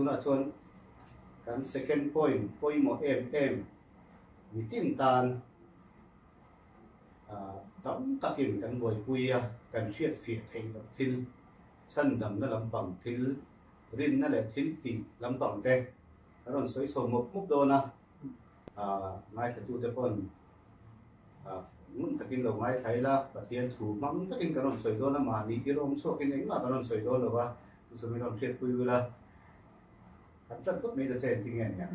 Tunah chuan kan second point pawimawh em em mitin tan tam takin kan buaipui a, kan hriatfiah theih loh thil, chhandamna lampang thil, rinna leh thil tih lampang te a rawn sawi chho mawp mawp dawn a, ngaithlatute pawn ngun takin lo ngaithla ila, Pathian thu hmang vekin kan rawn sawi dawn a, mahni i rawng chhuakin engmah kan rawn sawi dawn lo va, chusawm i rawn hriatpui ula, kan tan phawt mai ta che engtin nge nia?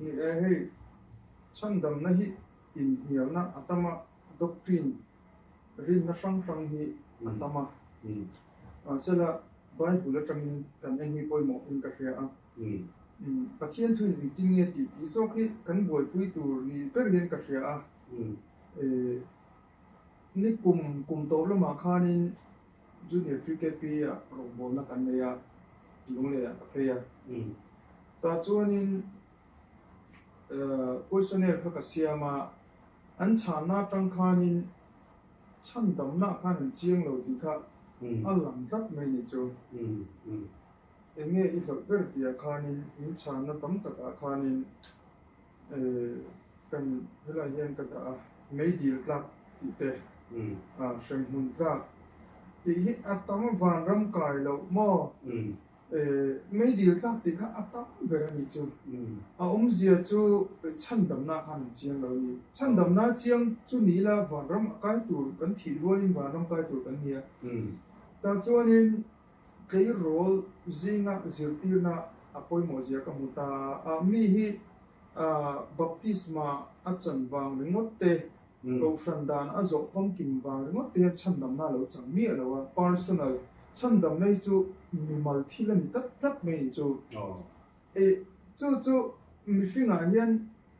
Ni e, hei chhandamna hi inhnialna a tam a, doctrine rinna hrang hrang hi a tam a, mahsela Bible atangin kan en hi pawimawhin ka hria a. Pathian thuin engtin nge tih tih zawk hi kan buaipui tur ni ber hian ka hria a. Ni kum kum tawp lamah khanin Junior TKP ah rawngbawlna kan nei a, Lunglei ah ka phei a. Tah chuanin questionnaire kha ka siam a, an chhanna atang khanin chhandamna khan an chiang lo tih kha a lang tlat mai ni chu. Enge i hlauh ber tih ah khanin min chhanna tam tak ah khanin kan helai hian ka dah a, meidil tlak tih te, hremhmun tlak tih hi a tam vanram kai loh maw? Meidil tlak tih kha a tam ber a nih chu. A awmzia chu chhandamna khan an chiang lo a ni. Chhandamna chiang chu ni ila vanram a kai tur kan thih rualin vanram kai tur kan ni a. Tah chuanin Tleirawl zinga zirtirna a pawimawh zia ka hmu ta a, mi hi baptisma a chan vang ringawt te, kohhran dan a zawh famkim vang ringawt te hian chhandamna a lo chang miah lo a, personal chhandamna hi chu mimal thil a ni tlat tlat mai ni chu. Chu chu mihringah hian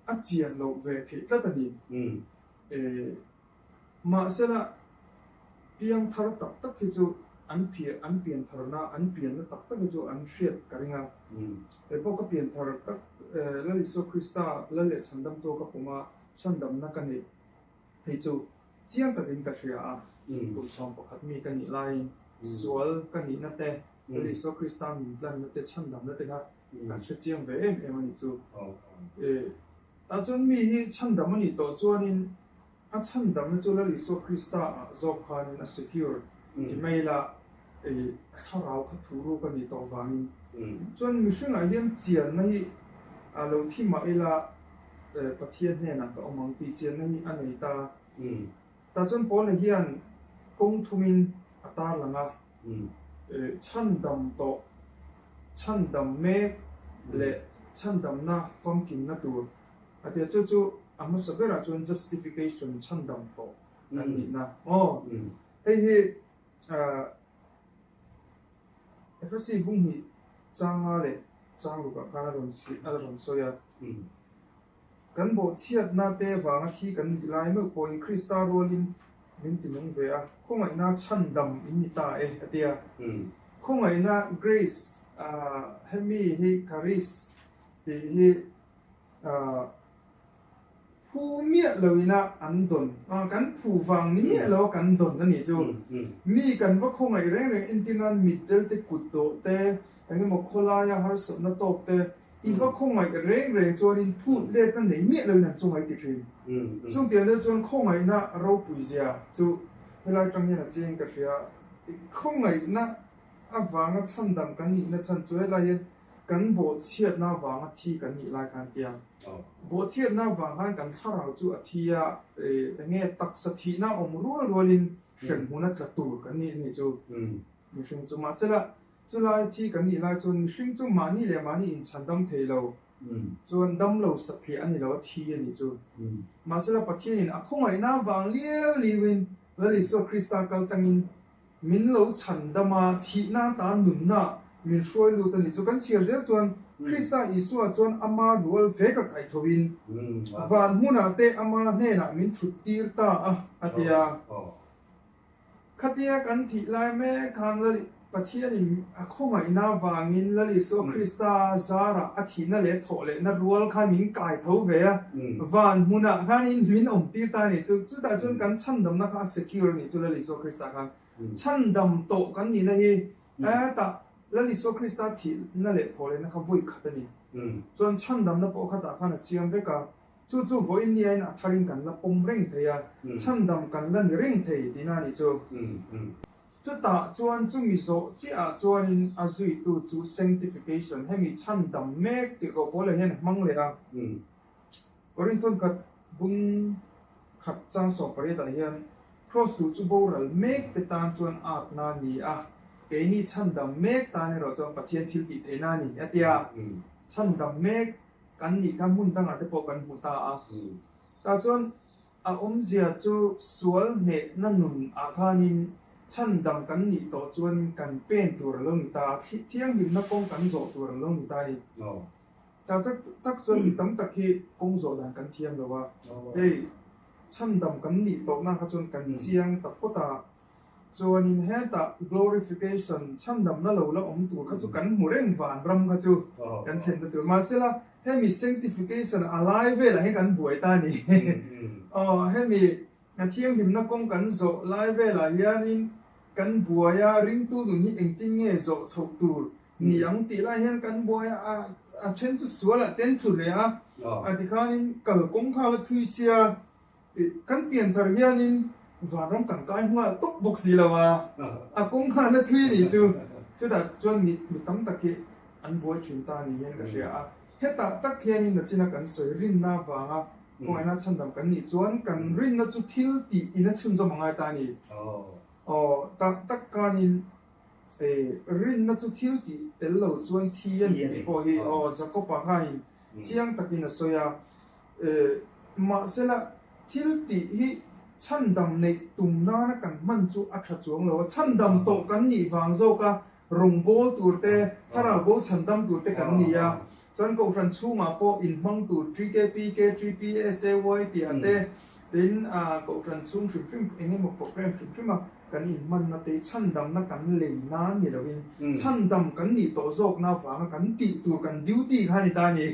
a chian loh ve theih tlat a ni. Mahsela, piang thar tak tak hi chu an pian an pian tharna, an pianna tak tak hi chu an hriat ka ring a. Kei pawh ka pian thar tak Lal Isua Krista Lal leh Chhandamtu ka pawm a, chhandamna ka neih hei chu chiang takin ka hria a. Kum 11 mi ka nih laiin sual ka nihna te, Lal Isua Krista min tlanna te, chhandamna te kha kan hre chiang ve em em a ni chu. Tah chuan mi hi chhandam a nih tawh chuanin A chhandamna chu Lal Isua Krista ah zawk khanin a secure ti mai ila, a thlarau kha thu ruk a nih tawh vangin. Chuan mihringah hian chianna hi a lo thi mah ila Pathian hnenah ka awm ang tih chianna hi a nei ta. Tah chuan Paula hian kawng thumin a tarlang a, chhandam tawh, chhandam mek leh chhandamna famkimna tur A tia chu chu a hmasa berah chuan justification chhandam tawh kan nihna maw? Hei hi Efesi bung hnih changa leh chang rukah khan a rawn a rawn sawi a. Kan bawhchhiatna te vanga thi kan nih lai meuh pawhin Krista rualin min ti nung ve a, khawngaihna chhandam in ni ta e a tia. Khawngaihna grace hemi hi charis tih hi Phu miah lo ina an dawn a, kan phu vang ni miah lo a kan dawn a nih chu. Mi kan va khawngaih reng reng entir nan mitdel te kut dawh te, eng emaw khawlaia harsatna tawk te i va khawngaih reng reng chuanin phut letna nei miah lo in an chunga i ti thin. Chung tiang deuh chuan khawngaihna ropui zia chu helai tang hian a chiang ka hria. Khawngaihna avanga chhandam kan nihna chhan chu helai hian Kan bawhchhiatna avanga thi kan nih lai khan tia. Bawhchhiatna avang khan kan thlarau chu a thi a, enge taksa thihna awm rual rualin hremhmun a tla tur kan nih anih chu mihring chu. Mahsela chulai thi kan nih lai chuan mihring chu mahni leh mahni inchhandam thei lo chuan damlo satliah a ni lo a thi a nih chu. Mahsela Pathianin a khawngaihna avang liau liauin Lal Isua Krista kal tangin Min lo chhan dam a, thihna atan nunna min hruai lut a ni. Chu kan chhiar zel chuan Krista Isua chuan ama rual vek a kaih thoin van hmunah te ama hnenah min thut tir ta a, a ti a. Khatia kan thih lai mek khan Lal Pathianin a khawngaihna vangin Lal Isua Krista zarah a thihna leh thawh lehna rual khan min kai tho ve a, van hmunah khanin min awm tir ta a ni. Chu chutah chuan kan chhandamna kha a secure a nih chu Lal Isua Krista khan chhandam tawh kan nihna hi hetah. Lal Isua Krista thihna leh thawhlehna kha vawi khat a ni. Chuan chhandamna pawh khatah khan a siam vek a, chu chu vawiin niain a tharin kan la pawm reng thei a, chhandam kan la ni reng thei tihna a nih chu. Chutah chuan chumi zawh chiahah chuanin a zuitu chu sanctification, hemi chhandam mek tih rawh Paula hian a hmang leh a. Korinthon khat bung khat chang 18 ah hian Kraws duh chu boral mek te tan chuan atna a ni a, keini chhandam mek tan erawh chuan Pathian thil tih theihna a ni, a ti a. Chhandam mek kan nih kha hmun dangah te pawh kan hmu ta a. Tah chuan a awmzia chu sual hnehna nun ah khanin chhandam kan nih tawh chuan kan pen tur a lo ni ta a, thianghlimna kawng kan zawh tur a lo ni ta a ni. Tah tak tak chuan mi tam tak hi kawng zawh dan kan thiam lo a, hei chhandam kan nih tawhna kha chuan kan chiang ta phawt a, chuanin hetah glorification chhandamna lo la awm tur kha chu kan hmu reng vanram kha chu kan thlenna tur. Mahsela hemi sanctification a lai velah hian kan buai ta a ni. Aw hemi thianghlimna kawng kan zawh lai velah hianin kan buai a, ringtu nun hi engtin nge zawh chhoh tur Ni ang tih lai hian kan buai a, a then chu sual ah ten tlu leh a, a tikhanin kal kawng kha la thui sia, kan pian thar hianin vanram kan kai nghal tawp bawk si lo a, a kawng kha la thui ni chu, chutah chuan mi mi tam tak hi an buai thin ta ni hian ka hria a, hetah tak hianin nachina kan sawi rinna vanga kawngaihnaa chhandam kan nih chuan kan rinna chu thil tih in a chhunzawm a ngai ta a ni. Aw tak tak khanin Rinna chu thil tih tel lo chuan thi a ni tih pawh hi aw Jakob-a khain chiang takin a sawi a. Mahsela thil tih hi chhandam neih tum nana kan hman chu a tha chuang lo a, chhandam tawh kan nih vang zawka rawngbâwl tur te, thlarau bo chhandam tur te kan ni a. Chuan Kohhran chhungah pawh inhmang tur TKP, KTP, SAY tih ah te, tin Kohhran chhung hrim hrim eng emaw program hrim hrim a kan inhmanna te chhandamna kan lei nan ni loin chhandam kan nih tawh zawkna avanga kan tih tur kan duty kha a ni ta a ni.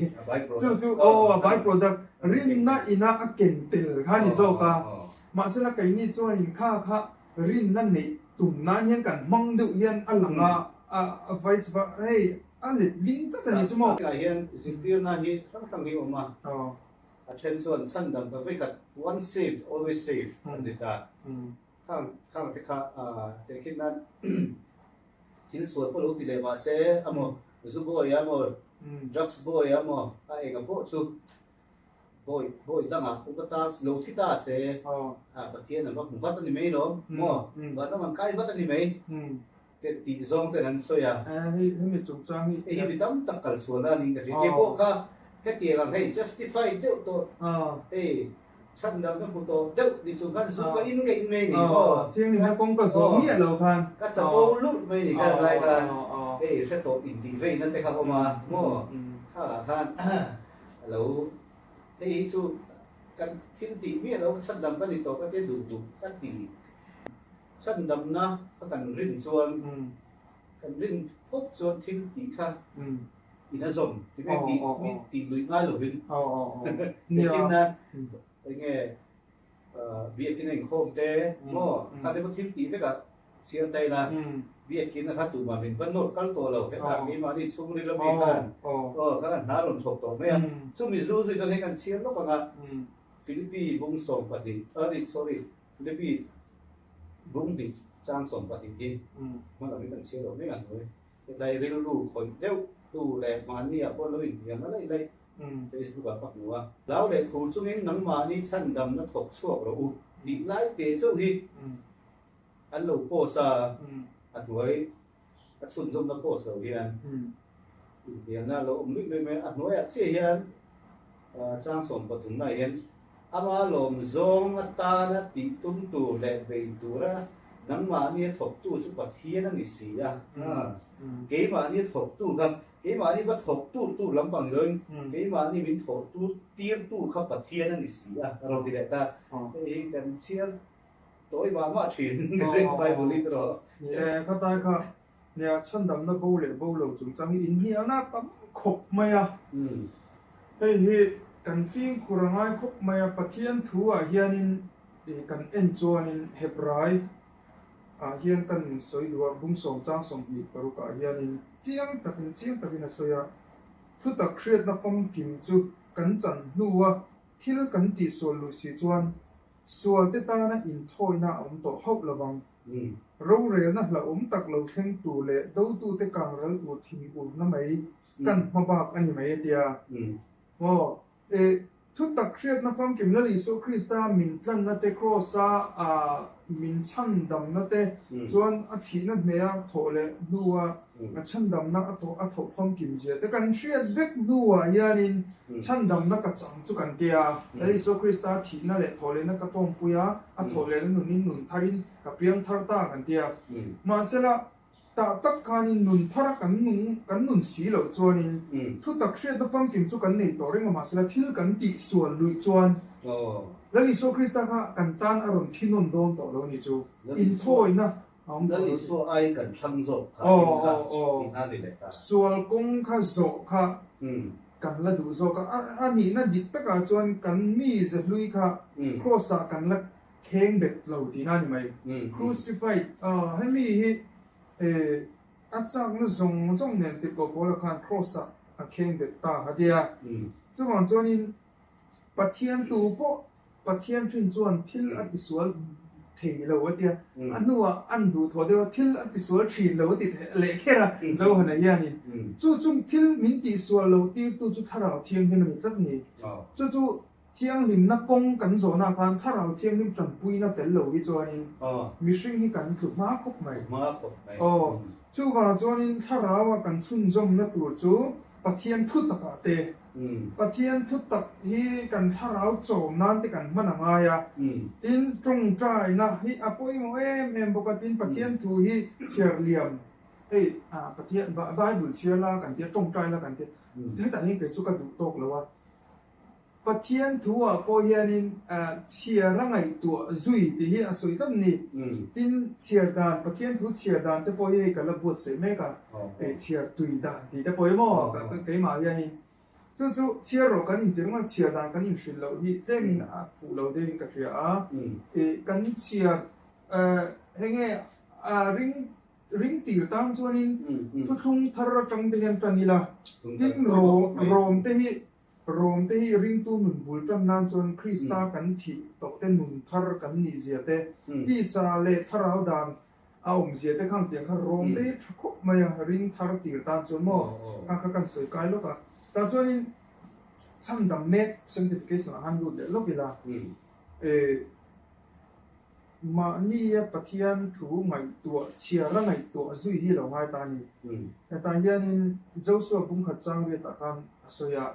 Chu chu aw a by product rinna ina a ken tel kha a ni zawk a. Mahsela keini chuanin kha kha rinna neih tum nan hian kan hmang deuh hian a lang a, a vice versa hei a let ling tlat a ni chu maw. Tunah hian zirtirna hi hrang hrang hi a awm a, a then chuan chhandam ka vekhat once saved always saved an ti ta. Khang khang te kha tehkhin nan thil sual pawh lo ti leh mah se amaw zu bawi amaw drugs bawi amaw a enga pawh chu bawi bawi dangah upa ta lo thi ta se a Pathian an va hmu vat a ni mai lawm maw vanram an kai vat a ni mai te tih zawng ten an sawi a. Hei hemi chungchang hi hei hi mi tam tak kal sual a niin ka hria. Kei pawh kha hetiang ang hei justify deuh tawh hei Chhandam ka hmu tawh deuh ni chung khan zu ka in ka in mai ni maw? Thianghlimna kawng ka zawh miah lo khan. Ka chapo lut mai ni khan lai khan hei hre tawh intih veina te kha awm a maw? Kha ah khan a lo hei hi chu kan thil tih miah lo chhandam ka ni tawh ka tia duh duh ka ti. Chhandamna kha kan rin chuan kan rin phawt chuan thil tih kha In a zawm ti mai tih mi tih luih ngai lovin nikin nan eng nge biakin a inkhawm te maw kha te pawh thil tih vekah chhiar ta ila biakin a kha tumah min va nawr kal tawh lo hetah keimahni chhungril ami khan aw kha kan hna rawn thawk tawh mai a chumi zu zui chuan hei kan chhiar lawk ang a Philippi bung 12 sorry Philippi bung hnih chang 12 hi hman angin kan chhiar lo mai ang hnuai. Hetlai rilru khawih deuh tu leh mahni ah pawh lo inhniam a laih laih Facebook ah ka hmu a. Hlau leh khur chungin nangmahni chhandamna thawk chhuak rawh u tih lai te chauh hi an lo post a, a hnuai a chhunzawmna post lo hian inhniamna a lo awm luih luih mai a. A hnuaiah chiah hian chang 13 ah hian ama lawm zawng atana tih tum tur leh bei tura Nangmahni a thawktu chu Pathian a ni si a, keimahni a thawktu kha, keimahni va thawk tur tur lampang ni loin, keimahni min thawh tur tirtu kha Pathian a ni si a, a rawn ti leh ta. Hei hi kan chhiar tawi mah mah thin Bible hi erawh. Ni e, khatai kha nia chhandamna bo leh bo lo chungchang hi inhnialna tam khawp mai a. Hei hi kan fimkhur a ngai khawp mai a, Pathian thu ah hianin Kan en chuanin Hebrai ah hian kan sawi duh a, bung 10 chang 26 ah hianin. chiang takin chiang takin a sawi a, thutak hriatna famkim chu kan chan hnua thil kan tihsual luh si chuan sualte tana inthawina a awm tawh hauh lovang. Rorelna hlauhawm tak lo thleng tur leh dotute kangral tur thinurna mai kan hmabak a ni mai a tia. Aw, e, thutak hriatna famkim Lal Isua Krista min tlanna te, Kraws-a min chhandamna te, chuan a thihna hneha thawh leh hnua a chhandamna a thawh a thawh famkim zia te kan hriat vek hnuah hianin chhandamna ka chang chu kan tia. Lal Isua Krista thihna leh thawh lehna ka tawmpui a, a thawh lehna nunin nun tharin ka piang thar ta kan tia. Mahsela, Tah tak khanin nun thara kan nung kan nun si loh chuanin thutak hriatna famkim chu kan nei tawh reng a, mahsela thil kan tih sual luih chuan Lal Isua Krista kha kan tan a rawn thi nawn dawn tawh lo ni chu inthawina a awm tawh lo. Lal Isua aiin kan thlang zawk kha in kha tihna a ni leh ta. Sual kawng kha zawh kha kan la duh zawk a, a nihna dik takah chuan kan mi zehlui kha Kraws-ah kan la Kheng bet lo tihna a ni mai. Crucified, hemi hi a chakna zawng zawng nen tirhkoh Paula khan Cross ah a kheng bet ta a ti a. Chuvang chuanin Pathian tu pawh Pathian hrin chuan thil a tisual thei lo a ti a. A hnuah an duhthawh deuh a, thil a tisual thin lo a ti leh kher a Johana hianin. Chu chung thil min tihsual lo tirtu chu Thlarau Thianghlim a ni tlat ni. Chu chu Thianghlimna kawng kan zawhna khan Thlarau Thianghlim tanpuina tel lo hi chuanin mihring hi kan tlu hma khawp mai. Aw, chuvang chuanin Thlarauah kan chhunzawmna tur chu Pathian thu takah te, Pathian thu tak hi kan Thlarau chawm nan te kan hman a ngai a, tin tawngtaina hi a pawimawh em em bawk a, tin Pathian thu hi chhiar liam, hei Pathian Bible chhiar la kan tia, tawngtai la kan tia, hetah hian kei chu ka duh tawk lo a. Pathian thu ah pawh hianin chhiar a ngaihtuah zui tih hi a sawi tlat ni. Tin, chhiar dan, Pathian thu chhiar dan te pawh hi hei ka la buatsaih mek a, hei chhiar tui dan tih te pawh hi maw keimah hianin chu chu chhiar rawh kan intir ringawt chhiar dan kan inhrilh loh hi tlemin a fuh lo deuhin ka hria a. Kan chhiar hei nge ring Ring tir tan chuanin thuthlung thar atang te hian tan ila, tin Rom te hi Rom te hi ringtu nun bul tan nan chuan Krista kan thih tawh te nun thar kan nih zia te, tisa leh thlarau dan a awm zia te khang tiang kha Rom te hi tha khawp mai a, ring thar tir tan chuan maw khang kha kan sawi kai lawk a. Tah chuanin chhandam mek sanctification ah han lut leh lawk ila, Mahnia Pathian thu ngaihtuah chhiara ngaihtuah zui hi lo ngai ta a ni. Hetah hianin Joshua bungkhat chang riatah khan a sawi a,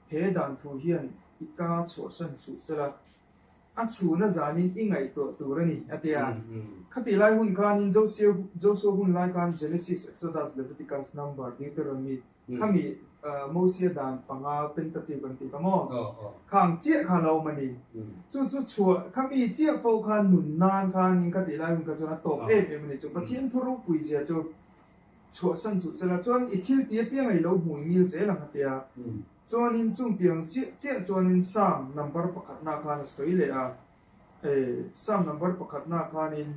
He dan thu hian i ka chhuahsan suh sela, a chhuna zanin i ngaihtuah tur a ni, a ti a. Khatih lai hun khanin Joshua hun lai khan Genesis, Exodus, Leviticus, Number, Deuteronomy, Khami Mosia dan panga Pentateuch an tih kha maw? Khang chiah khan a awm a ni. Chu chu chhuah khami chiah pawh khan nun nan khanin ka tih lai hun kha chuan a tawp em em a ni. Chu Pathian thu ropui zia chu chhuahsan chuh sela chuan i thil ti apiang a i lo hmui ngil zel ang a tia. Chuanin chung tiang chiah chuanin Psalm number pakhatna khan a sawi leh a. Psalm number pakhatna khanin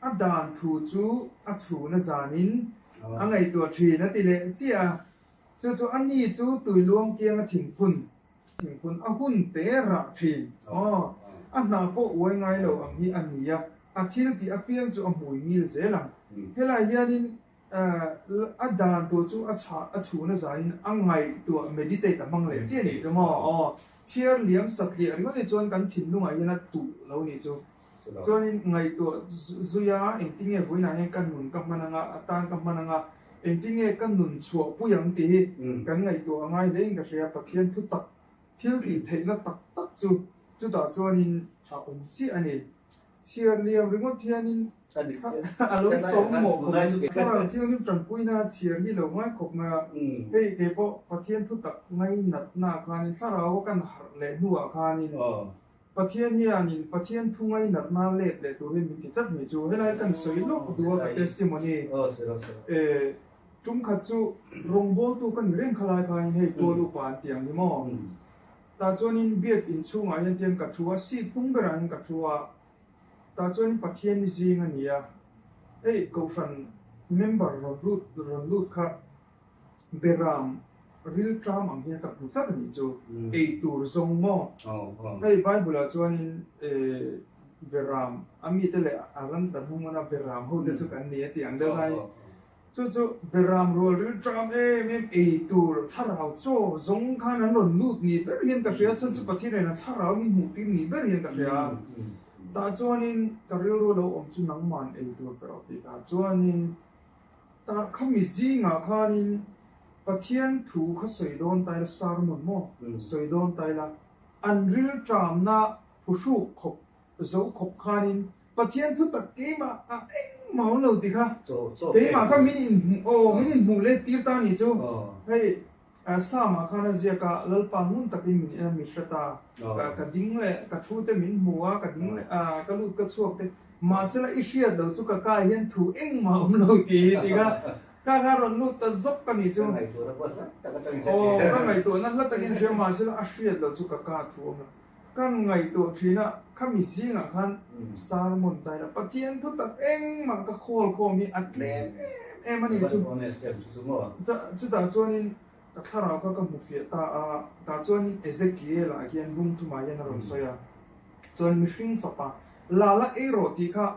A dan thu chu a chhun a zanin a ngaihtuah thin a ti leh chiah a, chu chu a ni chu tui luang kiang a thingphun thingphun a hun te rah thin aw, a hna pawh uai ngai lo ang hi a ni a, a thil tih apiang chu a hmui ngil zel ang. Helai hianin a dan tur chu a chhah a chhun a zanin a ngaihtuah meditate a hmang leh chiah a nih chu maw aw, chhiar liam satliah ringawt hi chuan kan thinlungah hian a tuh lo nih chu. Chuanin ngaihtuah zui a, engtin nge vawiinah hian ka nun ka hman anga, a tan ka hman anga, engtin nge ka nun chhuah pui ang tih hi kan ngaihtuah a ngai hlein ka hria. Pathian thu tak, thil tih theihna tak tak chu chutah chuanin a awm chiah a ni. Chhiar liam ringawt hianin a lo chawm mawh khawp mai. Thlarau Thianghlim tanpuina chhiar hi lo ngai khawp mai a, hei keipawh Pathian thu tak ngainatna khanin thlarau a kan harh leh hnuah khanin Pathian hianin Pathian thu ngainatna let leh turin min ti tlat ni chu. Helai kan sawi lawk duh a ka testimony. E, tum khat chu rawngbawltu ka ni reng khalai khanin hei tual upa an ti ang hi maw. Tah chuanin biak inchhungah hian tian ka thu a, seat hnung berah hian ka thu a. Tah chuanin Pathian ni zing a ni a, hei Kohhran member rawn lut rawn lut kha Beram rilṭam ang hian ka hmu tlat a nih chu. Ei tur zawng maw? Hei Bible ah chuanin Beram a mite leh a ran tla hnung a Beram ho te chu kan ni a tih ang deuh lai. Chu chu Beram rual rilṭam em em ei tur thlarau chaw zawng khan an rawn lut ni ber hian ka hria, chhan chu Pathian in a thlarau min hmuh tir ni ber hian ka hria. Tah chuanin ka rilru lo awm chu nangman ei tur pe rawh tih kha chuanin Tah khami zingah khanin Pathian thu kha sawi dawn ta ila, sermon maw sawi dawn ta ila, an rilṭamna phuhruk khawp zo khawp khanin Pathian thu tak keimah ah engmah awm lo ti kha keimah kha min inhmuh aw min inhmuh let tir ta nih chu. Hei Psalm ah khan a ziak a, Lalpa ngun takin min en a, mi hre ta, ka ding leh ka thu te min hmu a, ka ding leh ka lut ka chhuak te, mahsela i hriat lo chu ka kai hian thu engmah awm lo ti hi ti kha ka kha rawn lut ta zawk ka nih chu. Aw, ka ngaihtuahna hla takin hria mahsela a hriat lo chu ka ka thu awm lo. Kan ngaihtuah thin a, khami zingah khan sermon ta ila Pathian thu tak engmah ka khawl khawm hi a tlem em em a ni chu. Chutah chuanin ka thlarau kha ka hmu fiah ta a, tah chuanin Ezekiel-ah hian bungthumah hian a rawn sawi a, chuan mihring fapa la la ei rawh tih kha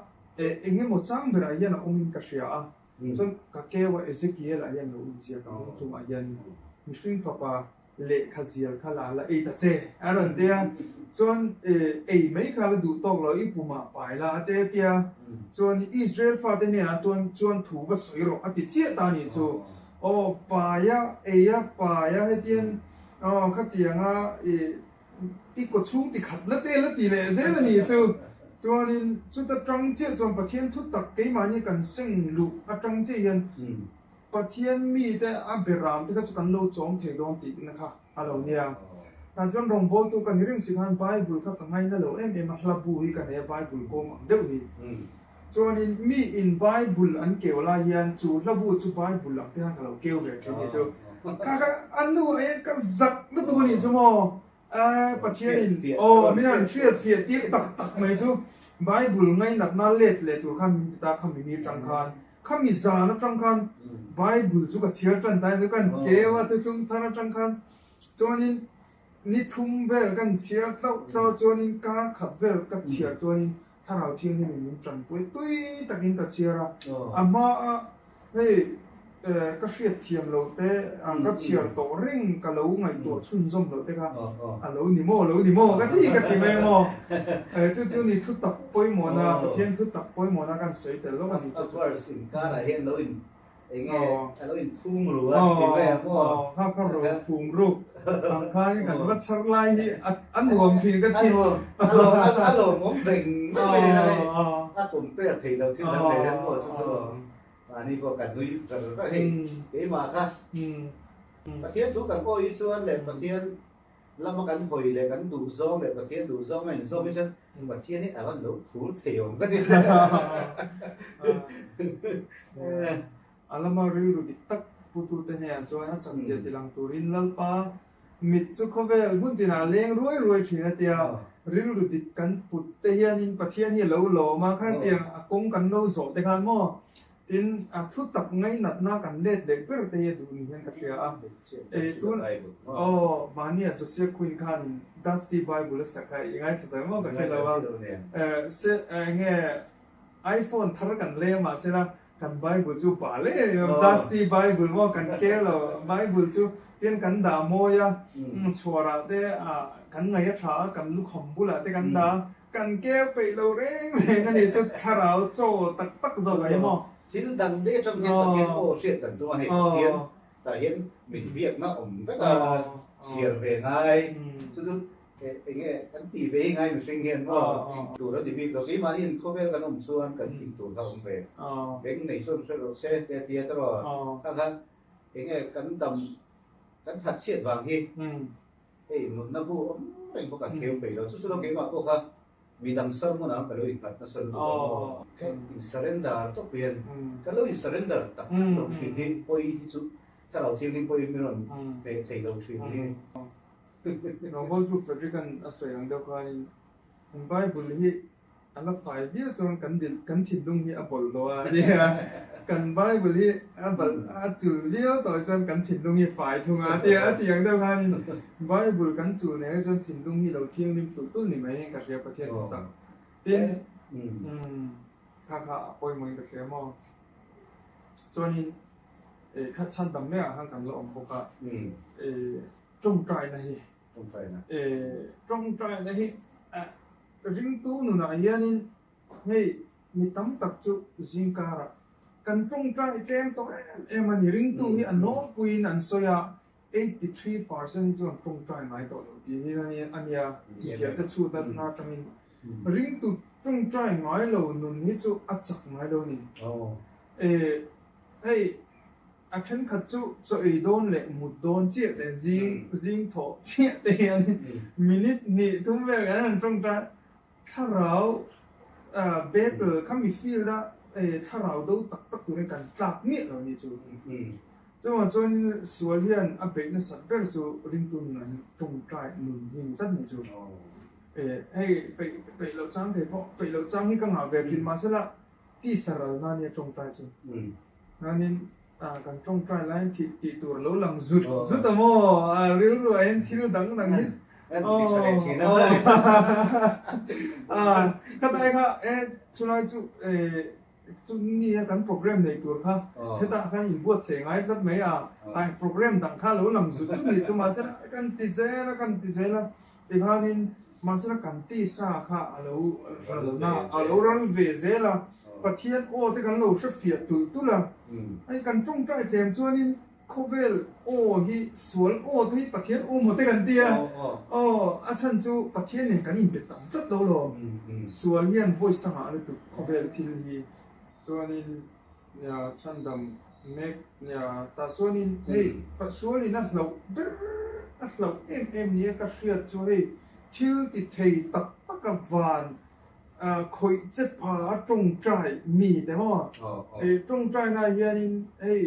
eng emaw chang berah hian a awmin ka hria a, chuan ka keu a Ezekiel-ah hian lo inziak a bungthumah hian mihring fapa Lehkha zial kha la la ei ta che a rawn ti a, chuan ei mai kha la duh tawk lo i pumah pai la a ti a tia, chuan Israel fate hnenah tuan chuan thu va sawi rawh a ti chiah ta a nih chu, aw pai a ei a pai a hetian aw khatianga i i kaw chhung ti khat la te la ti leh zel a nih chu, chuanin chuta tang chiah chuan Pathian thu tak keimahni kan seng luh atang chiah hian Pathian mite a beram te kha chu kan lo chawm thei dawn tih na kha a lo nia. Tah chuan rawngbawltu ka ni reng si khan Bible kha ka ngaina lo em em a, hla bu hi ka nei a Bible kawm ang deuh hi. Chuanin mi in Bible an keu lai hian chu hla bu chu Bible ang te khan ka lo keu ve thin ni chu. Kha kha a nu ah hian ka zak lutuk a nih chu maw. Pathian in aw min han hriat fiah tir tak tak mai chu Bible ngainatna let leh tur khan min ti ta kha mini atang khan. Khami zan atang khan Bible chu ka chhiar tan ta a, kan keu a thuthlung thar atang khan chuanin ni thum vel kan chhiar tlauh tlauh a chuanin kar khat vel ka chhiar chuanin Thlarau Thianghlimin min tanpui tui takin ka chhiar a, a hma a hei ka hriat thiam loh te ka chhiar tawh reng ka lo ngaihtuah chhunzawm loh te kha a lo ni maw lo ni maw ka ti ka ti mai maw chu chu ni thu tak pawimawhna Pathian thu tak pawimawhna kan sawi tel lawk a ni chu chu. A verse inkarah hian lo in eng nge a lo in phum ru a ti mai ang maw. Kha kha ro phum ru ang khan kan va chhar lai hi a nuam thin ka ti. A lawmawm veng veng mai a hei a compare thei lo thil dang leh hian maw chu chu Mahni pawh kan nui ver ver hei keimah kha Pathian thu kan awi hi chuan leh Pathian lama kan hawi leh kan duh zawng leh Pathian duh zawng a inzawm hi chuan Pathian hi a rawn lo phur thei awm ka ti. A lama rilru dik tak putute hnenah chuan a chakzia tilang turin Lalpa Mit chu khawvel hmun tinah leng ruai ruai thin a tia, rilru dik kan put te hianin Pathian hi a lo lawm a, khatiang a kawng kan lo zawh te khan maw tin a thu tak ngainatna kan let leh ber te hi a duh ni hian ka hria a. Ei tun aw mahnia Josiah Quinn khanin Dusty Bible a sak kha i ngaithla ta maw ka hre lo a, se enge iPhone thar kan leng mahsela Kan Bible chu bal em em Dusty Bible maw kan kel lo Bible chu tin kan dah mawi a chhuarah te ah kan ngaih a tha a kan lukham bulah te kan dah a kan kel peih lo reng reng a ni chu thlarau chaw tak tak zawk a emaw. Thil dang daih atang hian Pathian aw hriat kan tum a hei Pathian tah hian min biakna awm vek a chhiar ve ngai chu chu Eng nge kan tih ve hi ngai mihring hian maw tur a ni bik lo. Keimahni in khawvel kan awm chuan kan tih tur kha awm ve. Beng nei chuan hre rawh se te a tia tawh. Kha khan eng nge kan dam kan that chhiat vang hi hei nunna bu awm reng pawh kan keu peih lo. Chu chu lo keimah pawh kha midang sermon ah ka lo innghat nasa lutuk a maw. Ka in surrender tawp hian ka lo in surrender tak tak lo thin hi pawi hi chu Thlarau Thianghlim pawhin min rawn hneh thei lo thin hi. Noble Group Frederick-a'n a sawi ang deuh khanin Bible hi A la fai viau chuan kan dil kan thinlung hi a bawlhhlawh a nia. Kan Bible hi a balh a chul viau tawh chuan kan thinlung hi fai thung a tia a ti ang deuh khanin Bible kan chul nen chuan thinlung hi lo thianghlim tulh tulh ni mai hian ka hria Pathian thu tak. Tin, kha kha a pawimawhin ka hria maw. Chuanin kha chhan dam mekah khan kan la awm bawk a, tawngtaina hi. Tawngtaina hi Ringtu nunah hianin hei mi tam tak chu zingkarah kan tawngtai tlem tawh em em a ni. Ringtu hi a nawlpuiin an sawi a, 83% hi chuan tawngtai ngai tawh lo tih hi a nia. Mithiante chhut atna atangin ringtu tawngtai ngai lo nun hi chu a chak ngai lo a ni. Hei A thenkhat chu chaw ei dawn leh mut dawn chiah te, zing zing thawh chiah te hian minute hnih thum vel kan han tawng ta. Thlarau battle kha mi field a thlarau do tak tak turin kan tlak miah lo ni chu. Chuvang chuanin sual hian a beih nasat ber chu ringtu nun an tawngtai nun hi ni tlat ni chu. Hei peih peih loh chang thei pawh peih loh chang hi ka ngah ve thin mahsela Tisa ralna nia tawngtai chu. Chuanin kan tawngtai laiin thih tih tur a lo lang zut zut a maw? A rilru ah hian thil dang dang hi Khatai kha e chulai chu e chu mi a kan program nei tur kha hetah khan inbuatsaih ngai tlat mai a, ai program dang kha a lo lang zut zut ni chu mahse kan ti zel a kan ti zel a tikhanin Mahsela kan tisa kha a lo ralna, a lo ral ve zel a, Pathian aw te kan lo hre fiah tulh tulh a. Hei kan tawngtai tlem chuanin khawvel aw hi sual aw te hi Pathian aw maw te kan ti a, aw a chhan chu Pathian nen kan inbe tam tlat lo lawm. Sual hian voice sangah lutuk khawvel thil hi chuanin nia chhandam mek nia tah chuanin hei sualin a hlauh ber a hlauh em em nia ka hriat chu hei thil ti thei tak taka van khawih che pha a tawngtai mi te maw tawngtai na hianin hei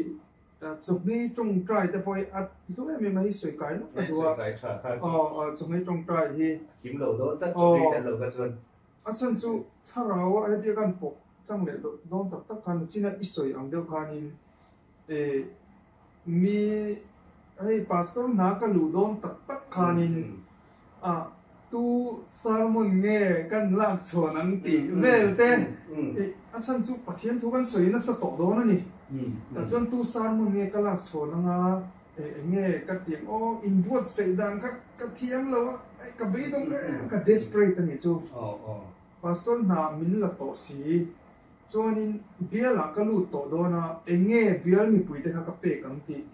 chawhmei tawngtai te pawh hi a hlu em em a hei sawi kai lawk ka duh a aw chawhmei tawngtai hi A chhan chu thlarau a hetia kan pawk tlang leh dawn tak tak khan china i sawi ang deuh khanin eh mi hei pastor hna ka luh dawn tak tak khanin a tu sermon nge kan lak chhuan ang tih vel te eh a chhan chu Pathian thu kan sawi nasa tawh dawn a ni. Tah chuan tu sermon nge ka lak chhuan anga Eh enge ka ti ang aw, inbuatsaih dan kha ka thiam lo a, eh ka beidawng em ka desperate a nih chu. Pastor hna min la tawh si, chuanin bialah ka lut tawh dawn a, enge bial mipuite kha ka pek ang tih.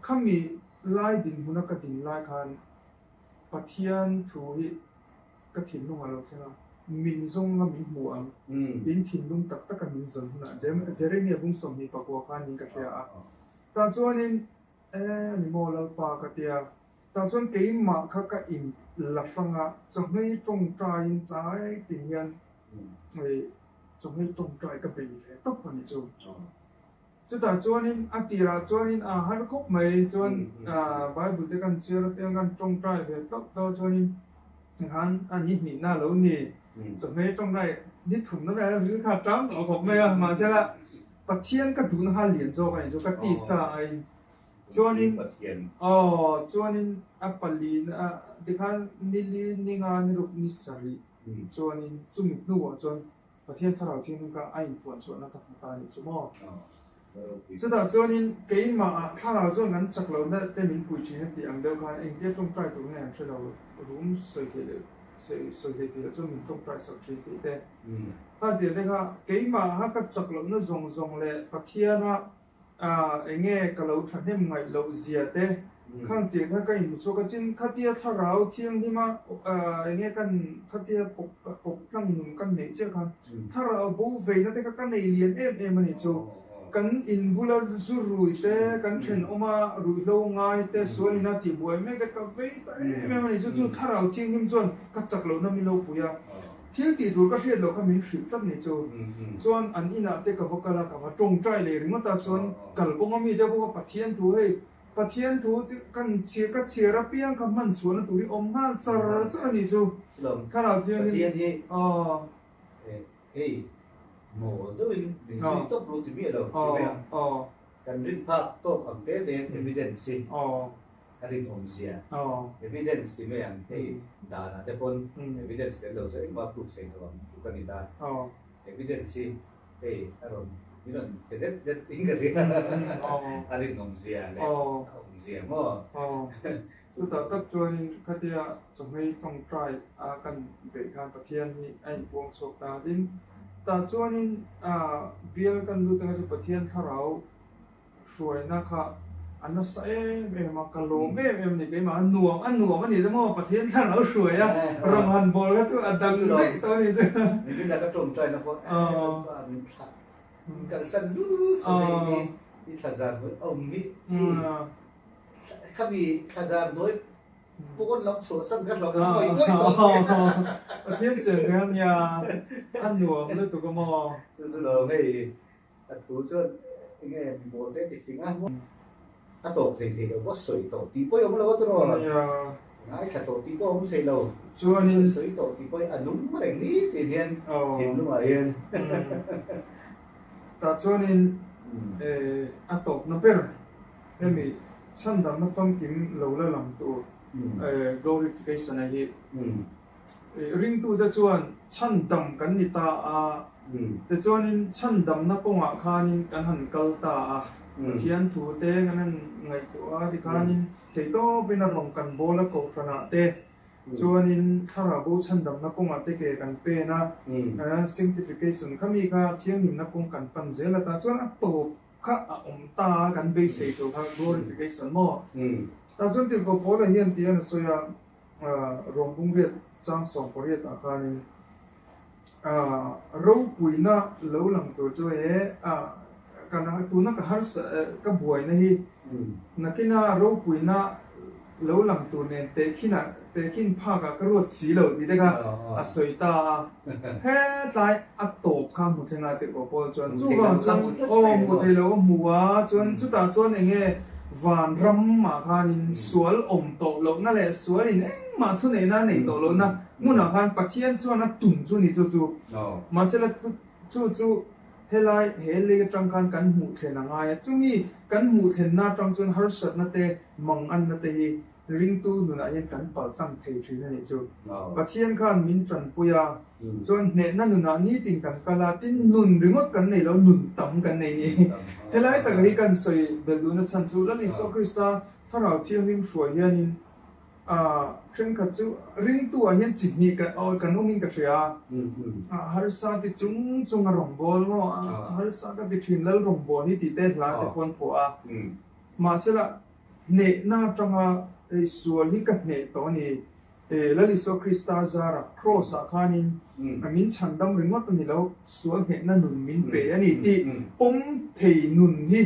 Khami lai dinhmuna ka din lai khan Pathian thu hi ka thinlung a lo thleng a, min zawnga min hmu ang, in thinlung tak taka min zawn hunah Jeremia bung 29 khan in ka hria a. Tah chuanin, E, ni maw Lalpa ka ti a. Tah chuan keimah kha ka in la hrang a, chawhmei tawngtaiin tlai tin hian chawhmei tawngtai ka bei ve tawp a nih chu. Chutah chuanin a tirah chuanin a har khawp mai chuan Bible te kan chhiar apiang khan tawngtai ve tlauh tlauh chuanin khan a ni hnihna a lo ni. Chawhmei tawngtai ni thumna vel ril kha a tang tawh khawp mai a, mahsela Pathian ka duhna kha lian zawk a ni chu ka tisa aiin. Chuanin aw chuanin a pali a tikhan nili ninga ni ruk ni sarih chuanin chumi hnuah chuan Pathian thlarau thianghlim kha a inpuan chhuahna ka hmu ta a nih chu maw. Chutah chuanin keimah ah thlarau chuan kan chak lohna te min pui thin a tih ang deuh khan engtia tawngtai tur nge an hre lo rum sawi theih leh sawi hlei theih loh chuan min tawngtai sak thin tih te. Kha tia te kha keimaha ka chak lohna zawng zawng leh Pathiana eng nge ka lo thahnem ngaih loh zia te khang tiang kha ka inhmu chhuak a, chin khatia thlarau thianghlima eng nge kan khatia pawk tlang nun kan neih chiah khan thlarau bo veina te kha ka nei lian em em a nih chu. Kan in bula zu rui te, kan thenawma ruihhlo ngai te, sual ina tihbuai mek te ka vei ta em em a nih chu. Chu thlarau thianghlim chuan ka chak lohna min lo pui a. Thil tih tur ka hriat loh kha min hrilh tlat ni chu. Chuan an inah te ka va kal a, ka va tawngtai leh ringawt a, chuan kalkawnga mi te bawk a Pathian thu hei Pathian thu kan chhiar ka chhiar apiang kha hman chhuahna tur hi awm nghal char char a nih chu. Thlarau thianghlim Pathian hi aw. Hei mawl deuhin min zui tawp lo ti miah lo ti mai ang. Kan rin phak tawk ang te te evidence hi a rinawmzia evidence ti mai ang. Hei danah te pawn evidence tel lo chu engmah proof sei lo ang chu ka ni ta. Evidence hi hei a rawn min rawn pe det det in ka hria a rinawmzia leh a awmzia maw. Chutah tak chuanin khatia chawhmei tawngtai a kan beih khan Pathian hi a inpuang chhuak ta a tin. Tah chuanin bial kan lut anga chu Pathian thlarau hruaina kha a nasa em em a, ka lawm em em a ni keimah a nuam a nuam a ni chu maw Pathian thlarau hruai a rawn han bawl kha chu a dang daih tawh a ni chu. Nimin a ka tawngtaina pawh Lalpa min thlah min kalsan lul suh hei hi i thlazar hnuai awm hi. Khami thlazar hnuai pawn lam chhuahsan ka hlauh ngawih ngawih tawh che. Pathian chen ve a nia, a nuam lutuk a maw? Chu chu lo hei a thu chuan enge mi mawl te ti fing a, a tawp thei thei lo pawh sawi tawh tih pawh i awm lo a tiraw? Nia. Ngaithla tawh tih pawh a awm thei lo. Chuanin. Sawi tawh tih pawh hi a nung reng ni tih hian thinlungah hian. Tah chuanin a tawpna ber. Hemi chhandamna famkim lo la lang tur glorification a hi ringtute chuan chhandam kan ni ta a, tichuanin chhandamna kawngah khanin kan han kal ta a, Pathian thu te kan han ngaihtuah a tikhanin theihtawpin a rawng kan bawl a kohhranah te chuanin thlarau bo chhandamna kawngah te ke kan pen a, sanctification khami kha thianghlimna kawng kan pan zel a tah chuan a tawp kha a awm ta a, kan beisei tur kha glorification maw? Tah chuan Tirhkoh Paula hian ti an a sawi a, Rawng riat chang 18 ah khanin ropuina lo lang tur chu he kan tuna ka harsa ka buaina hi nakina ropuina lo lang tur nen tehkhinah tehkhin phakah ka ruat si lo tih te kha a sawi ta a. Hetlai a tawp kha hmu thleng a tirhkoh Paul chuan chuvang chuan aw hmuh theih loh a hmu a chuan chutah chuan eng nge vanram ah khanin sual awm tawh lohna leh sual in engmah thuneihna a neih tawh lohna hmunah khan Pathian chuan a tum chu ni chu chu mahsela chu chu helai he lei atang khan kan hmuh thlen a ngai a chumi kan hmuh thlenna atang chuan harsatna te manganna te hi Ringtu nunah hian kan pal tlang thei thin a nih chu. Pathian khan min tanpui a, chuan hnehna nunah nitin kan kal a, tin nun ringawt kan nei lo, nun tam kan nei ni. Helai taka hi kan sawi belh duhna chhan chu Lal Isua Krista Thlarau Thianghlim hruai hianin thenkhat chu ringtu ah hian chi hnih kan awmin ka hria a, harsa ti chung chung a rawngbâwl maw, harsa ka ti thin Lal rawngbâwl hi tih te hla te pawh an phuah a, mahsela Hnehna atanga hei sual hi ka hneh tawh a ni. Lal Isua Krista zara Kraws ah khanin min chhandam ringawt a ni lo, sual hnehna nun min pe a ni tih pawm thei nun hi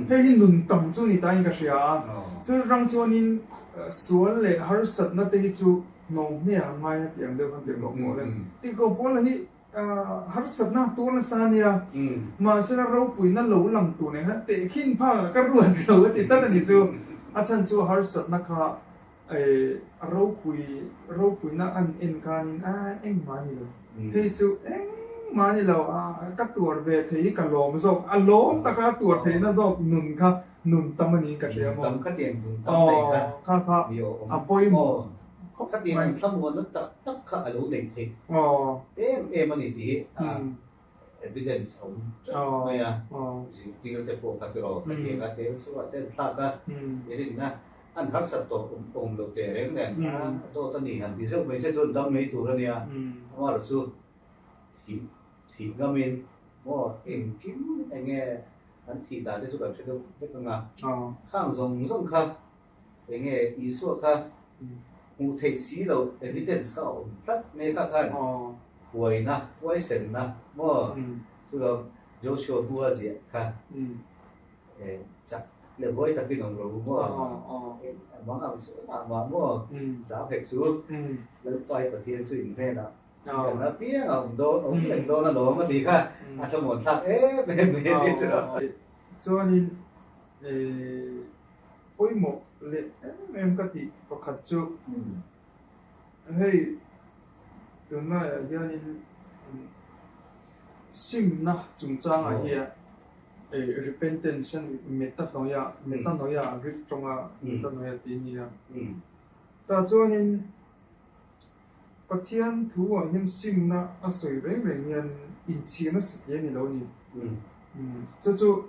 hei hi nun tam chu ni tain ka hria a. Chu rang chuanin sual leh harsatna te hi chu hnawm hneh ah ngai a tih ang deuh khan tirhkoh pawl a ni. Tirhkoh pawl hi Harsatna tur nasa a nia, mahsela ropuina lo lang tur nen khan tehkhin phak ah ka ruat lo a ti tlat a ni chu. A chhan chu harsatna kha a ropui ropuina an en khanin a engmah a ni lo, hei chu engmah a ni lo, ka tuar ve thei hi ka lawm zawk, a lawm taka a tuar theihna zawk nun kha nun tam a niin ka hria maw. Nun tam khatiang nun tam mai kha. Kha kha a pawimawh. Khatiang an thlamuanna tak tak kha a lo nei theih em em a ni tih hi evidence a awm teuh mai a, zirtir te pawh kha tiraw khatiang a tel suah te an thlak a, i rinna an harsat tawh awm lo teh reng nen a dawt a ni han ti zeuh mai che chuan dam mai tur a nia, amaherawh chu thih thih ngamin maw engkim enge an thih dan te chu kan hre deuh vek ang a, khang zawng zawng kha Enge Isua kha hmuh theih si loh evidence kha a awm tlat mai kha khan huaina, huaisenna maw chu lo Joshua bu a ziah kha chak leh huai takin awm rawh u maw mang ang sual ah mah maw zam hek chu Lalpai Pathian chu in hnenah kan apiang a awm dawn awm reng dawn alawm a tih kha a thlamuan thlak em em mai a ni tiraw. Chuanin Pawimawh leh em em ka tih pakhat chu hei tunlaiah hianin. Simna chungchangah hian repentance a ni, metanoia, metanoia Greek tawnga metanoia tih a ni a. Tah chuanin Pathian thuah hian simna a sawi reng reng hian inchhirna satliah a ni lo a ni. Chu chu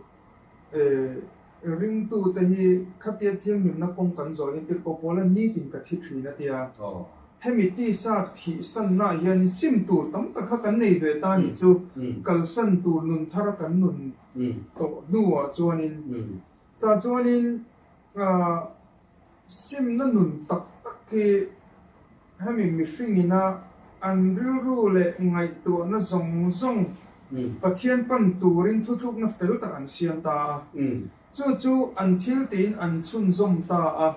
ringtute hi khatia thianghlimna kawng kan zawh hian tirhkoh pawl a nitin ka thi thin a ti a. Hemi tisa thihsannaah hianin sim tur tam tak kha kan nei ve ta a nih chu. Kalsan tur nun thara kan nun tawh hnuah chuanin tah chuanin simna nun tak tak hi hemi mihringina an rilru leh ngaihtuahna zawng zawng Pathian pan turin thutlukna fel tak an siam ta a. Chu chu an thil tiin an chhunzawm ta a.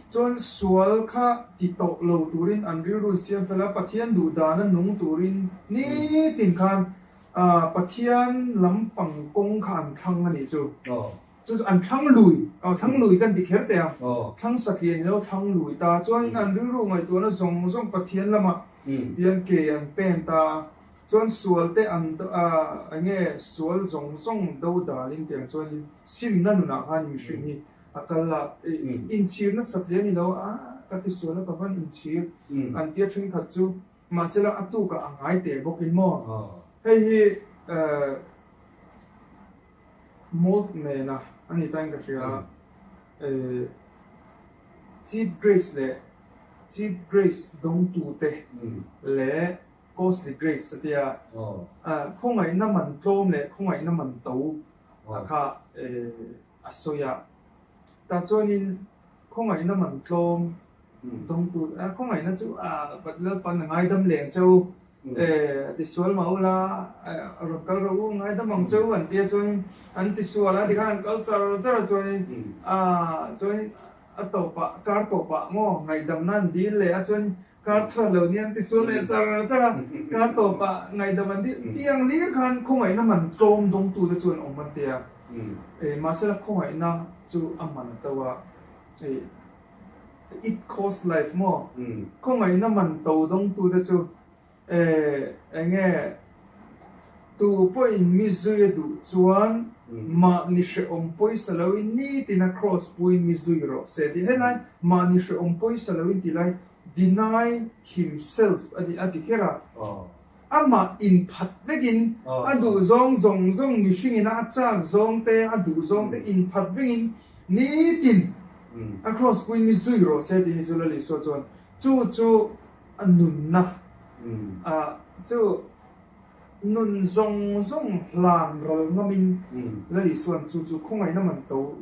Chuan sual kha ti tawh lo turin an rilru in siam fel a, Pathian duh dana nung turin nitin khan Pathian lampang kawng kha an thlang a nih chu. Chu chu an thlang lui, aw thlang lui kan ti kher teh ang, thlang satliah ni lo thlang lui ta. Chuanin an rilru ngaihtuahna zawng zawng Pathian lamah tian ke an pen ta a. Chuan sual te an eng nge sual zawng zawng do dalin tiang chuanin simna nunah khan mihring hi a kal a, inchhirna satliah ni lo a, ka ti sual a ka van inchhir an tia thenkhat chu mahsela a tukah a ngai teh bawkin maw. Hei hi Mold nena a ni tain ka hria a, Cheap Grace leh Cheap Grace dawngtute leh Costly Grace a tia, khawngaihna man tlawm leh khawngaihna man to a kha a sawi a. Tah chuanin khawngaihna man tlawm dawngtu, khawngaihna chu Lalpan a ngaidam leng che u, tisual mah ula rawn kal rawh u, ngaidam ang che u an tia chuanin an tisual a tikhan an kal char char a chuanin chuanin a tawpah kar tawpah maw ngaihdamna an dil leh a chuanin Kar thar lo nia an ti sual leh char char a, kar tawpah ngaihdam an dil tiang lir khan khawngaihna man tlawm dawngtute chu an awm an ti a, mahsela khawngaihna chu a man to a, it cost life maw, khawngaihna man to dawngtute chu eng nge tu pawhin mi zui a duh chuan mahni hrehawm pawisa loin nitina cross puiin mi zui rawh se tih helai mahni hrehawm pawisa loin tih lai Deny himself a ni a ti kher a. Amah inphat vekin a duh zawng zawng zawng mihringin a chak zawng te, a duh zawng te inphat vekin nitin a cross puiin mi zui rawh se tih hi chu Lal Isua chuan chu chu a nunna a chu nun zawng zawng hlan ral ngamin Lal Isua'n chu chu khawngaihna man to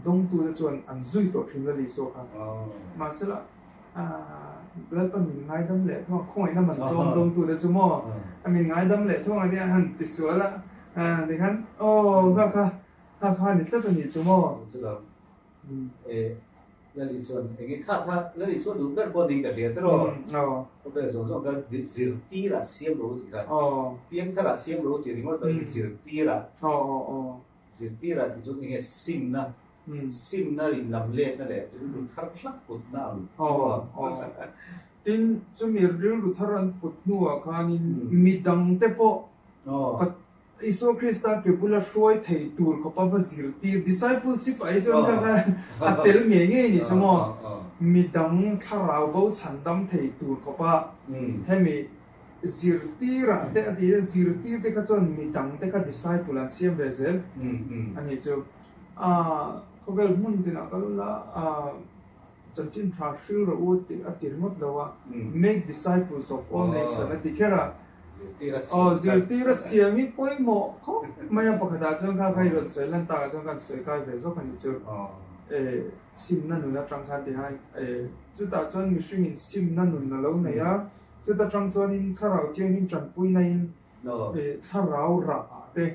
Dawngtute chuan an zui tawh thin Lal Isua kha. Mahsela, Lalpa min ngaidam leh thung a, khawngaihna man tlawm dawngtute chu maw a min ngaidam leh thung a nia han ti sual a, tikhan aw kha kha kha kha a ni tlat a nih chu maw. Chulam Lal Isua'n enge kha kha Lal Isua duh ber pawh niin ka hria tiraw? Khawvel zawng zawng kha zirtirah siam ro tih kha, piangtharah siam ro tih ringawt lo in zirtirah. Zirtirah ti chu enge simna, simna in lam letna leh rilru thar hlak putna ang aw. Tin, chumi rilru thar an put hnuah khanin mi dangte pawh Isua Krista ke bula hruai thei tur khawpa va zirtir, discipleship ah hi chuan kha kha a tel ngei ngei ni chu maw? Mi dang thlarau bo chhandam thei tur khawpa hemi Zirtirah te a ti a, zirtir te kha chuan mi dang te kha disciple an siam ve zel a nih chu. Khawvel hmun tinah kal ula chanchin tha hril rawh u tih a ti ringawt lo a, make disciples of all nation a ti kher a. Aw zirtir a siam hi pawimawh khawp mai a, pakhatah chuan kha kha i rawn sawi lan takah chuan kan sawi kai ve zawk a nih chu. Simna nun atang khan ti hai, chutah chuan mihringin simna nun a lo nei a. Chuta tang chuanin Thlarau Thianghlim tanpuinain Thlarau rah ah te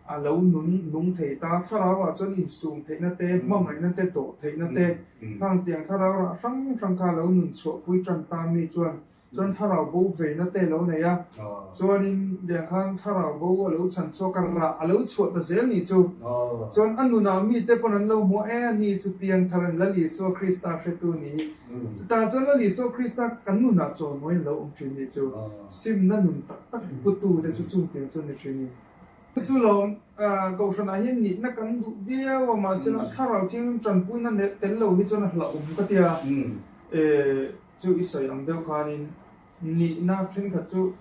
a lo nun nung thei ta. Thlarau ah chuan insum theihna te, hmangaihna te, dawh theihna te, khang tiang Thlarau rah hrang hrang kha a lo nun chhuahpui tan ta mi chuan Chuan thlarau bo veina te a lo nei a, chuanin tiang khan thlarau bo a lo chhan chhuak a, rah a lo chhuah ta zel ni chu. Chuan a nunah mite pawn an lo hmu a, e ani chu piangthar an Lal Isua Krista hretu ni hi. Chutah chuan Lal Isua Krista kan nunah chawimawiin a lo awm thin ni chu. Simna nun tak tak putu te chu chung tiang chu a ni thin ni. Chu lawm, Kohhranah hian nihna kan duh viau a, mahse thlarau thianghlim tanpuina tel lo hi chuan a hlauhawm ka ti a. Chu i sawi ang deuh khanin nihna thenkhat chu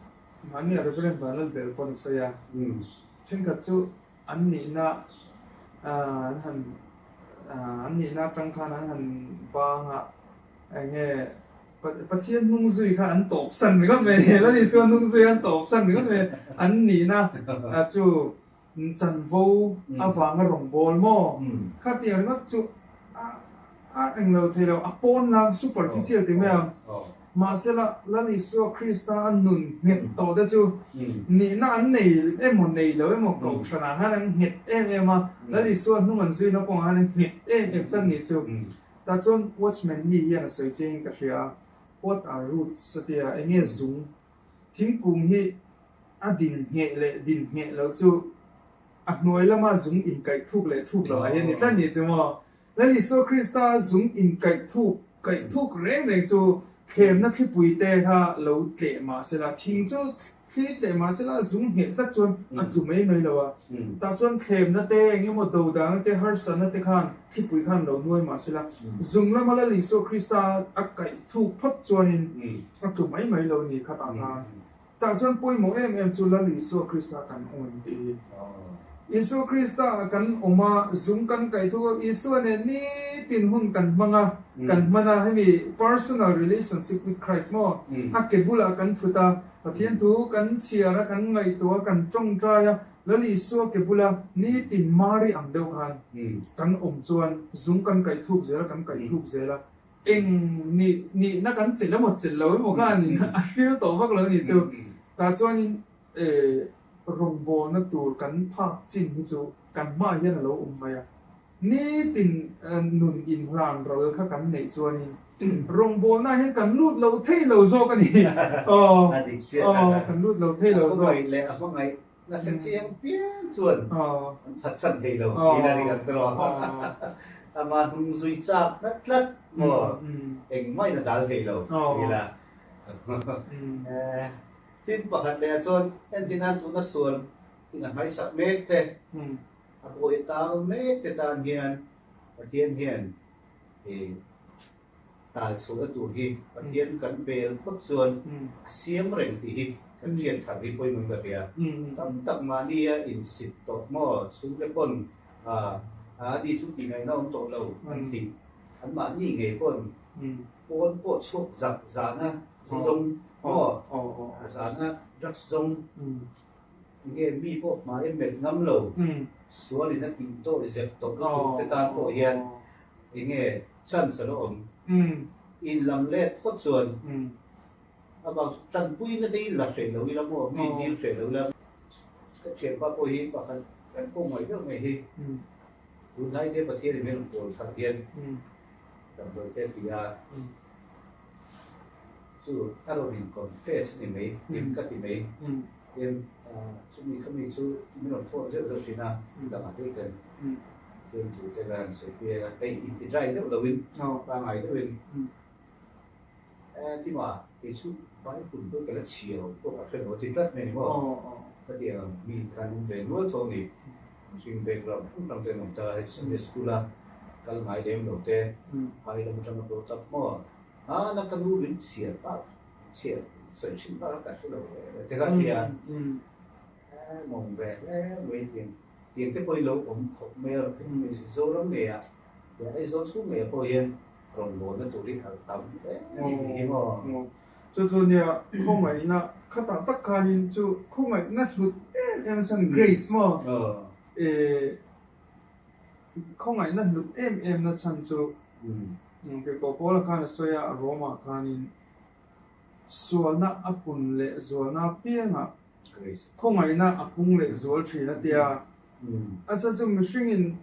mahni a Reverend Vanlalbel pawn a sawi a, thenkhat chu an nihna an han an nihna atang khan an han bang a, eng nge Pathian hnung zui kha an tawp san ringawt mai a ni, Lal Isua hnung zui an tawp san ringawt mai a ni, an nihna chu chanvo avanga rawngbâwl maw? Khatiang ringawt chu a englo thei lo, a pawn lam, superficial ti mai ang. Mahsela, Lal Isua Krista a nun nghet tawh te chu nihna an nei emaw nei lo emaw kohhranah khan an nghet em em a, Lal Isua hnung an zuina kawngah khan an nghet em em tlat nih chu. Tah chuan Watchman Nee hian a sawi chiangin ka hria a, What are roots? a ti a, eng nge zung? Thingkung hi a din ngheh leh din ngheh loh chu a hnuai lama zung inkaih thuk leh thuk loh ah hian ni tlat ni chu maw? Lal Isua Krista zung inkaih thuk kaih thuk reng reng chu thlemna thlipui te kha lo tleh mah sela, thing chu thli tleh mah sela zung ngheh tlat chuan a tlu mai mai lo a. Tah chuan thlemna te eng emaw dodangna te harsatna te khan thlipui khan lo nuai mah sela, zung lama Lal Isua Krista a kaih thuk phawt chuanin a tlu mai mai lo ni kha tah khan. Tah chuan pawimawh em em chu Lal Isua Krista kan awm em tih hi. Isua Krista kan awm a, zung kan kaih thuk a, Isua nen nitin hun kan hmang a, kan hman a, hemi personal relationship with Christ maw, a ke bulah kan thut a, Pathian thu kan chhiar a, kan ngaihtuah a, kan tawngtai a, Lal Isua ke bula nitin Mari ang deuh khan kan awm chuan zung kan kaih thuk zel a, kan kaih thuk zel a. Eng nih nihna kan chelh emaw chelh lo emaw khan in a hril tawh vak lo ni chu. Tah chuanin rawngbawlna tur kan phak chin hi chu kan hmaah hian a lo awm mai a. Nitin nun inhlan ral kha kan neih chuanin rawngbawlnaah hian kan lut lo thei lo zawk a ni. Aw kan lut lo thei lo zawk. A khawngaih leh a hmangaih na hre chiang piang chuan an phatsan thei lo tih a ni kan tawh a. Ama hnung zui chak tlat tlat maw engmah in a dal thei lo tih la. Tin pakhat leh ah chuan entin an tuna sual in a hmaisak mek te a buai tang mek te tan hian Pathian hian Tal chhuahna tur hi Pathian kan bel phawt chuan a siam reng tih hi kan hriat thar hi pawimawh in ka hria. Tam tak mahni a insit tawh maw chhungte pawn a ni chu tih ngaihna awm tawh lo an ti. An mahni ngei pawn pawn pawh chhuak zak zana zu zawng maw zana drugs zawng nge mi pawh hmai a melh ngam lo sualin a tih tawh zep tawh lutuk te tan pawh hian enge chance a lo awm. In lam let phawt chuan a vang chu tanpuina te hi la hreh lo ila maw, mi dil hreh lo ila ka thianpa pawh hi pakhat kan kawng ngaih deuh mai hi tunlai te Pathian in min rawn pawl thar hian damdawi te a ti a, chu a rawn in confess a ni mai, hlim ka ti mai, tin chumi khami chu min rawn phone zeuh zeuh thin a, dangah te kan Thiamthu te ka han sawi pui a, hei inti dry deuh loin pangngai deuhin e tima kei chu Bible pawh ka la chhiar awm pawh ka hre lo a ti tlat mai a ni maw? Ka ti ang mi khan awm ve nual tho a ni, mihring background hrang hrang te an awm ta, hei Sunday school a kal ngai lem lo te, phai lam atanga pawh tak maw? Hana ka nu min chhiar bak chhiar sawi thin bak a ka hre lo te kha a ti a, mawng ve hle mai tiang. Tiang te pawhin lo awm khawp mai a, Zoram ngeiah leh Aizawl chhung ngeiah pawh hian rawngbawlna tur hi a tam hle a ni tih hi maw? Chu chu nia khawngaihna khatah tak khanin chu khawngaihna hlut em em chuan grace maw? Khawngaihna hlut em em na chhan chu Tirhkoh Paula khan a sawi a, Rome-ah khanin sualna a pun leh zualna apiangah Khawngaihna a pung leh zual thin a tia. A chhan chu mihringin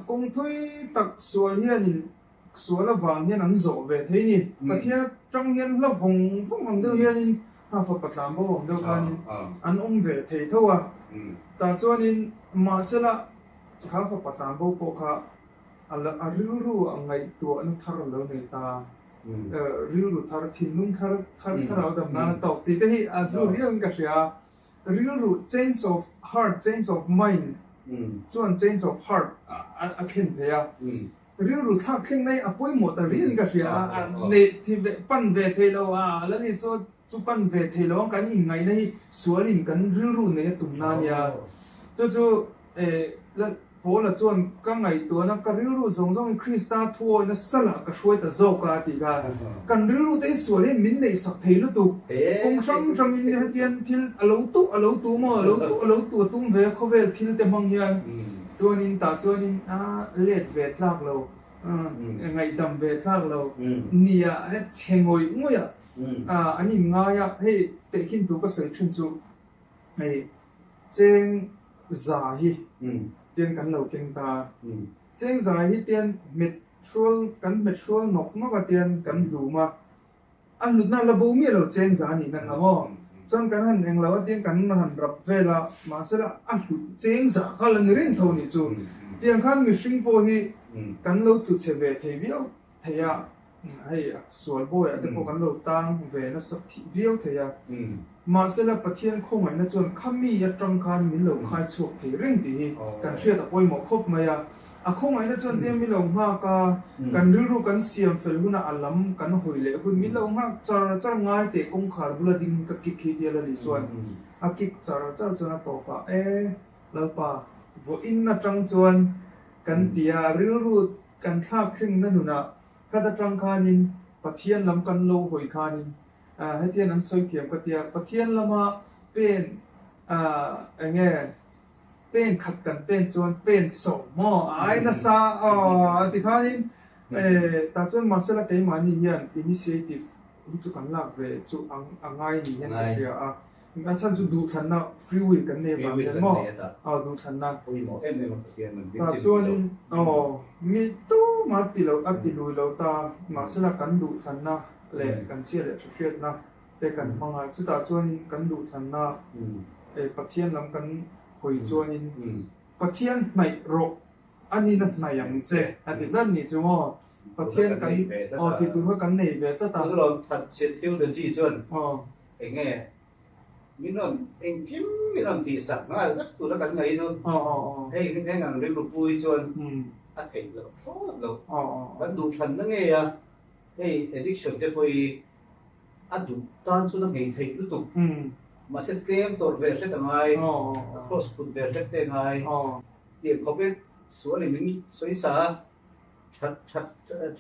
kawng thui tak sual hianin Sual avang hian an zawh ve thei ni. Pathian atang hian hla vawng vawng ang deuh hianin a fapa tlan bo ang deuh khanin an awm ve thei tho a. Tah chuanin mahsela kha fapa tlan bo pawh kha a rilru a ngaihtuahna thar a lo nei ta. Rilru thar, thinlung thar, thar thlarau dam nan a tawk tih te hi a hlu riau in ka hria a. Rilru change of heart, change of mind chuan change of heart a thlen thei a. Rilru thlak thleng mai a pawimawh ta riau in ka hria a, neih thi ve pan ve thei lo a, Lal Isua chu pan ve thei lo ang kan inngaihna hi sualin kan rilru nei a tumna a nia. Chu chu Lal Paula chuan ka ngaihtuahna ka rilru zawng zawngin Krista thuawihna salah ka hruai ta zawk a tih kha. Kan rilru te hi sual hian min neihsak thei lutuk. Kawng hrang hrangin hetiang thil a lo tuh a lo tu maw, a lo tuh a lo tu a tum ve a khawvel thil te hmang hian. Chuanin tah chuanin a let ve tlak lo, ngaihdam ve tlak lo nia he chhe ngawih ngawih a an inngai a, hei tehkhin tur ka sawi thin chu hei cheng za hi tian kan lo keng ta, cheng za hi tian hmet hrual kan hmet hrual nawk nawk a tian kan hlum a, A hlutna la bo miah lo cheng za nih na kha maw? Chuan kan han eng lo a tiang kan han rap vel a, mahse la a hlut cheng za kha la ni reng tho nih chu. Tiang khan mihring pawh hi kan lo tlu chhe ve thei viau thei a, hei sual bawiah te pawh kan lo tang ve nasa thih viau thei a. Mahse la Pathian khawngaihna chuan khami atang khan min lo khai chhuak thei reng tih hi kan hriat a pawimawh khawp mai a. A khawngaihna chuan tia min lo nghak a, kan rilru kan siam fel hunah a lam kan hawi leh hun min lo nghak char char ngai teh kawngkhar bula ding ka kick hi tia Lali chuan a kick char char chuan a tawp a, E Lalpa, vawiin atang chuan kan ti a, rilru kan thlak thlengna nunah khat atang khanin Pathian lam kan lo hawi khanin hetian an sawi thiam ka tia, Pathian lama pen eng nge Pen khat kan pen chuan pen sawm maw a ai nasa aw a ti khanin tah chuan mahsela keimahni hian initiative hi chu kan lak ve chu a ngai ni hian ka hria a, a chhan chu duhthlanna free will kan nei vang hian maw aw duhthlanna tah chuanin aw mi tumah ti lo a ti lui lo ta mahsela kan duhthlanna leh kan chhia leh tha hriatna te kan hmang a, chutah chuanin kan duhthlanna Pathian lam kan hawi chuanin Pathian hnaih rawh a nina hnaih ang che a ti tlat nih chu maw? Pathian kan aw tih tur kha kan nei ve tlat a. Tunlawm thatchhe theology chuan eng nge min rawn engkim min rawn tihsak nghal vek tura kan ngaih chu hei heng ang rilru pu hi chuan a theih loh thlawt loh. Kan duhthlanna ngei a hei addiction te pawh hi A duh tan chuan a nghei theih lutuk. Mahse tlem tawrh ve hret a ngai, a cross put ve hret te a ngai. Tiang khawpin sualin min sawi sa a, that that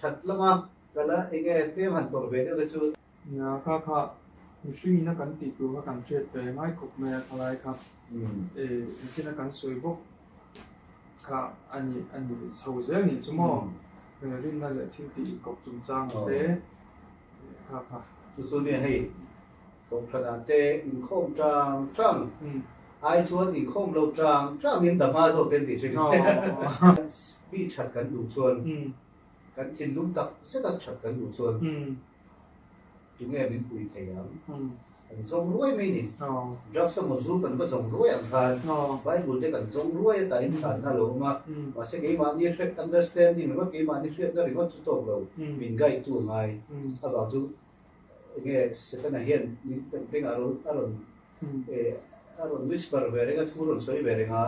that lama kal a enge tlem han tawrh ve deuh te chu. Nia, kha kha mihringin a kan tih tur kha kan hriat ve ngai khawp mai a thalai kha. Engtin a kan sawi bawk kha a ni a ni chho zel nih chu maw? Rinna leh thil tih inkawp chungchang te. Kha kha. Chu chu nia hei Kohhranah te inkhawm tang tang ai chuan inkhawm lo tang tang in dama zawk te an tih thin. Mi that kan duh chuan kan thinlung tak zet a that kan duh chuan tunge min pui thei ang? Kan zawng ruai mai ni. Drugs emaw zu kan va zawng ruai ang khan Bible te kan zawng ruai a tain chhanna a lo awm a. Mahse keimahni hriat understanding ringawt keimahni hriatna ringawt chu tawk lo min guide tu a ngai. Avang chu enge Setana hian min kan bengah a rawn a rawn a rawn whisper ve reng a thu rawn sawi ve reng a.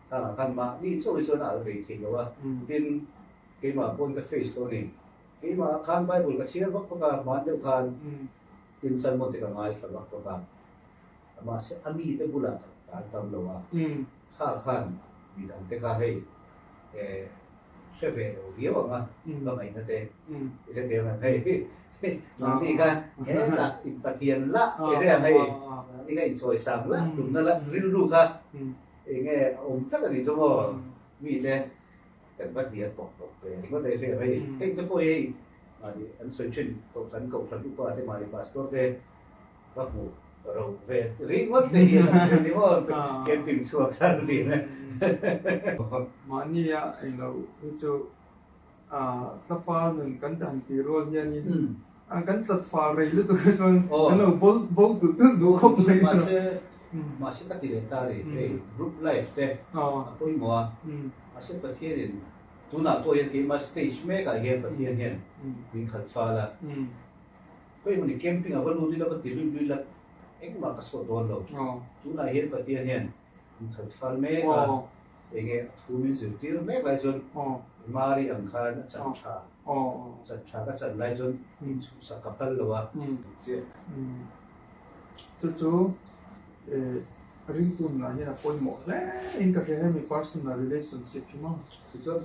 Khangah khan mahni chauh hi chuan a alh rei theih lo a. Tin keimah pawn ka face tawh a ni. Keimah khan Bible ka chhiar vak vak a hman deuh khan. Tin sermon te ka ngaithla vak vak a, mahse a mite bulah ka tan tam lo a, kha khan midang te kha hei eh hre ve lo viau ang a, ka ngaihna te i hre thiam ang hei nangni kha hetah in Pathian lah i hre ang hei nangni kha inchawisang lah tumna lah rilru kha eng nge a awm tlat a nih chu maw mite kan va hnial pawp pawp ve ringawt a i hre ang hei heng te pawh hi hei Mahni an sawi thin kohhran kohhran upa te mahni pastor te va hmuh ro ve ringawt te hi an awm ni maw camping chhuak thar tih na. Mahni a englo hi chu Tlafal nun kan han tih rual hianin kan tlatfal rei lutuk hi chuan kan lo bo bo tulh tulh duh khawp mai. Mahse mahse ka ti leh ta ri hei group life te a pawimawh a, mahse Pathianin tunah pawh hian keimah stage mekah hian Pathian hian min khalh fal a, khawi hmun i camping a va lut ila va ti luih luih la engmah ka sawt dawn lo, tunah hian Pathian hian min khalh fal mek a. Enge a thu min zirtir mek lai chuan Mari ang khan a chan tha, chan tha ka chan lai chuan inchhuhsak ka phal lo a. Chiah. Chu chu ringtu nunah hian a pawimawh hle in ka hria hemi personal relationship hi maw. Tichuan.